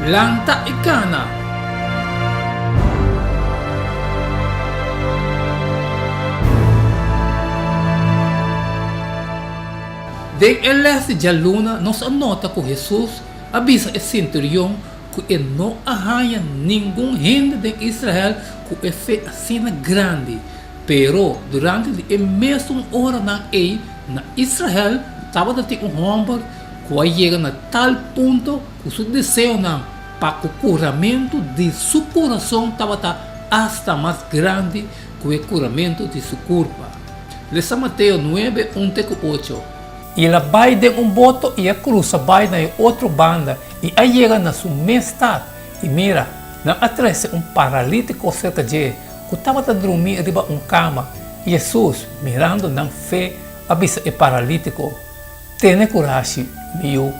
Lanta i kana! Den e lès di djaluna nos a nota ku Hesus a bisa e senturion ku e no a haña ningun hende den Israel ku e fe asina grandi. Pero durante di e mesun oranan ei na Israel tabata tin un hòmber ku a yega na tal punto ku su deseonan pa ku kuramentu di su kurason tabata asta mas grandi ku e kuramentu di su kurpa. Lesa Mateo nuebe, un te ku ocho. I el a bai den un boto i a krusa bai na e otro banda i a yega na su mes stat. I mira, nan a trese un paralítiko serka dje, ku tabata drumí riba un kama. I Hesus, mirando nan fe, a bisa e paralítiko, Tene kurashi, mi yu,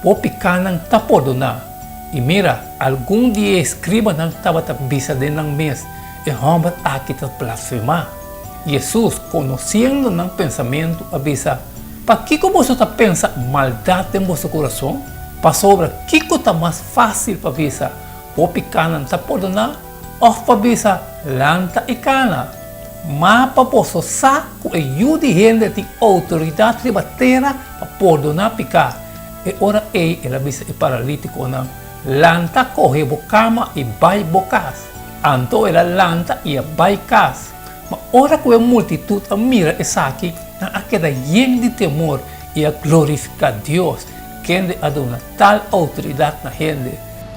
bo pikánan ta pordoná. I mira, algun di e eskribanan tabata bisa den nan mes, E hòmber aki ta blasfemá. Hesus, konosiendo nan pensamentu, a bisa, Pakiko boso ta pensa maldat den boso kurason? Pasobra kiko ta mas fásil pa bisa, Bo pikánan ta pordoná, òf pa bisa, Lanta i kana? Ma pa boso sa ku e Yu di hende tin outoridat riba tera pa pordoná piká. E ora ei el a bisa e paralítikonan, Lanta, kohe bo kama i bai bo kas. Anto el a lanta i a bai kas. Ma ora ku e multitut a mira esaki, nan a keda yen di temor i a glorifiká Dios, kende a duna tal outoridat na hende.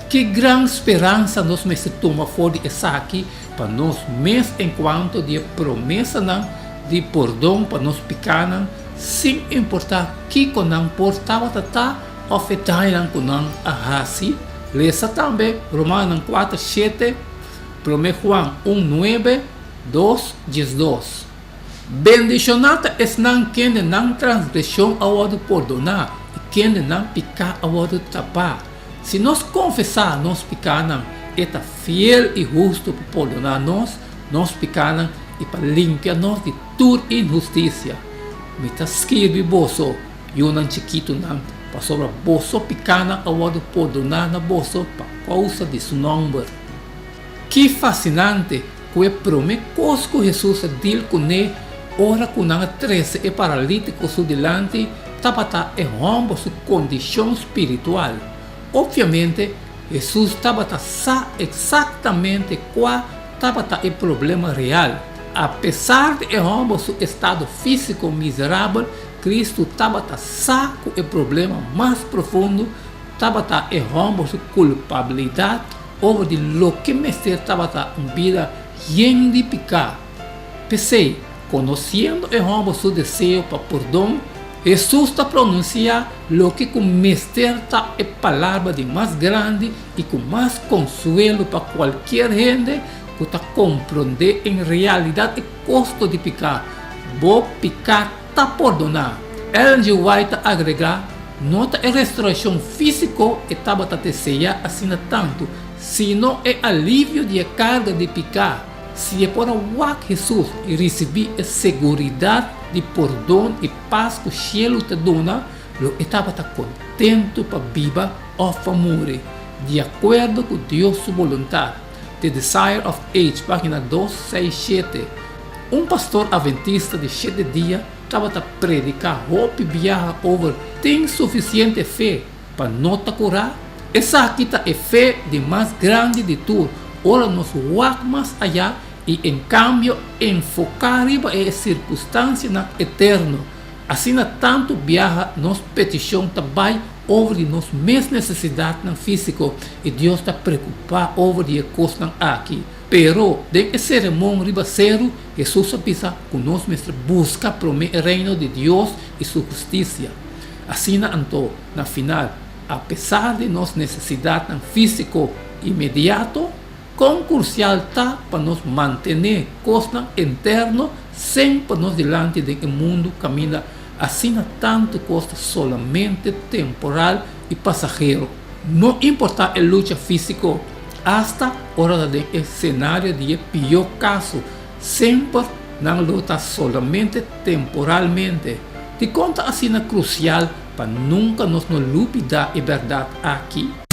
Ki gran speransa nos mester tuma for di esaki pa nos mes enkuanto di e promesanan di pordon pa nos pikánan, sin importá kiko nan por tabata ta òf e dañonan ku nan a hasi? Lesa tambe Romanonan kuater shete, Promé Juan un nuebe, dos diesdos. Bendishoná ta esnan kende nan transgreshon a wòrdu pordoná i kende nan piká a wòrdu tapá. Si nos konfesá nos pikánan, e ta fiel i hustu pa pordoná nos nos pikánan i pa limpia nos di tur inhustisia. Mi ta skirbi boso, yunan chikitunan, pasobra boso pikánan a wòrdu pordoná na boso pa kousa di su nòmber. Ki fasinante ku e promé kos ku Hesus a dil kuné ora ku nan a trese e paralítiko su dilanti tabata e hòmber su kondishon spiritual. Opviamente, Hesus tabata sa eksaktamente kua tabata e problema real. Apesar di e hòmber su estado físiko miserabel, Kristu tabata sa ku e problema mas profundo tabata e hòmber su kulpabilidat over di loke mester tabata un bida yen di piká. P'esei, konosiendo e hòmber su deseo pa pordon, Hesus ta pronunsiá loke ku mester ta e palabra di mas grandi i ku mas konsuelo pa kualkier hende ku ta komprondé en realidat e kosto di piká, Bo piká ta pordoná. Ellen G. White ta agregá, No ta e restoracion físico e tabata deseá asina tantu, sino e alivio di e carga di picá. Si e por a wak Hesus i ricibí e seguridad di pordon i pas cu cielu ta duna, lo e tabata contento pa biba of pa muri, di acuerdo cu Dios su boluntad. The Desire of Age, página dos seis shete. Un pastor adventista di shete dia tabata prediká hopi biaha over tin sufisiente fe pa no ta kurá? Esaki ta e fe di mas grandi di tur ora nos wak mas ayá i en kambio enfoká riba e sirkunstansianan eterno. Asina tantu biaha nos petishon ta bai over di nos mes nesesidatnan físiko i Dios ta preokupá over di e kosnan aki. Pero, den e Seremon riba Seru, Hesus a bisa ku nos mester buska promé e Reino di Dios i su hustisia. Asina anto, na final, apesar di nos nesesidatnan físiko inmediato, kon krusial ta pa nos mantené kosnan interno semper nos dilanti den e mundu kaminda asina tantu kos ta solamente temporal i pasahero. No importá e lucha físiko, asta ora ta den e senario di e pió kaso, semper nan lo ta solamente temporalmente. Dikon ta asina krusial pa nunka nos no lubidá e bèrdat aki?